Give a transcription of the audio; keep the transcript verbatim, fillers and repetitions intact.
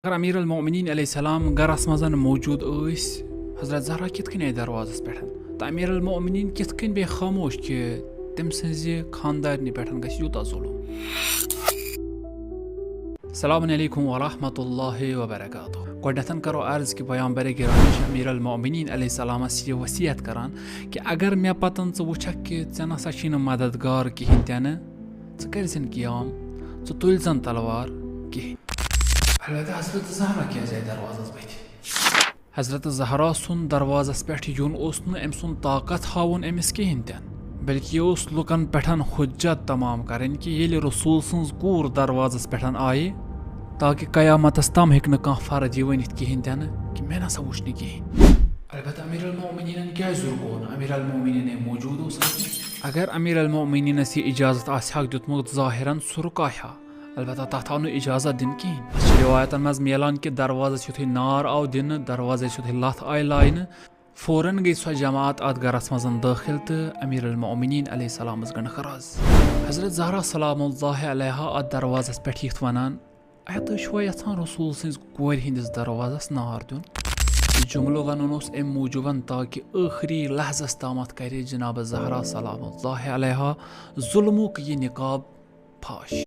اگر امیر المؤمنین علیہ السلام گرس منٛز موجود ٲسۍ، حضرت زہرا کِتھ کٔنۍ آیہِ دروازس پٮ۪ٹھ؟ تہٕ امیر المؤمنین کِتھ کٔنۍ بیٚیہِ خاموش کہِ تٔمۍ سٕنٛزِ خاندارنہِ پٮ۪ٹھ گژھِ یوٗتاہ ظلم؟ السلام علیکم ورحمۃ اللہ وبرکاتہ۔ گۄڈٕنٮ۪تھ کرو عرض کہِ پیامبر گرامی چھِ امیر المؤمنین علیہ السلامس یہِ وصیت کران کہِ اگر مےٚ پتن ژٕ وٕچھکھ کہِ ژےٚ نسا چھُے نہٕ مددگار کِہینۍ تہِ نہٕ، ژٕ کٔرۍ زٮ۪ن قیام، ژٕ تُلۍ زٮ۪ن تلوار کِہینۍ۔ البتہ حضرت زہرا کیازِ آیہِ دروازس بٕتھِ؟ حضرت زہرا سُنٛد دروازس پٮ۪ٹھ یُن اوس نہٕ أمۍ سُنٛد طاقت ہاوُن أمِس کِہینۍ تہِ نہٕ، بلکہِ یہِ اوس لُکن پٮ۪ٹھ حجت تمام کرٕنۍ کہِ ییٚلہِ رسول سٕنٛز کوٗر دروازس پٮ۪ٹھ آیہِ، تاکہِ قیامتس تام ہیٚکہِ نہٕ کانٛہہ فرد یہِ ؤنِتھ کِہینۍ تہِ نہٕ کہِ مےٚ نسا وُچھ نہٕ کِہینۍ۔ البتہ امیر المؤمنینن کیازِ رُکو نہٕ؟ امیر المؤمنین ہے موجود اوس اتہِ۔ اگر امیر المؤمنینس یہِ اجازت آسہِ ہاکھ دیُتمُت ظاہرن، سُہ رُکاے ہا، البتہ تتھ آو نہٕ اجازت دِنہٕ کِہینۍ۔ اسہِ چھِ رِوایتن منٛز میلان کہِ دروازس یُتھُے نار آو دِنہٕ، دروازس یُتھُے لتھ آیہِ لاینہٕ، فوراً گٔے سۄ جماعت اتھ گرس منٛز دٲخل تہٕ امیر المؤمنین علیہ السلامس گنڈ خراز۔ حضرت زہرا سلام اللہ علیہا اتھ دروازس پٮ۪ٹھ یِتھ ونان، ایا تُہۍ چھِوا یژھان رسول سٕنٛزِ کورِ ہٕنٛدِس دروازس نار دیُن؟ یہِ جملہٕ ونُن اوس امہِ موٗجوٗبن تاکہِ ٲخری لحظس تامتھ کرِ جناب زہرا سلام اللہ علیہا ظلمُک یہِ نقاب فاش۔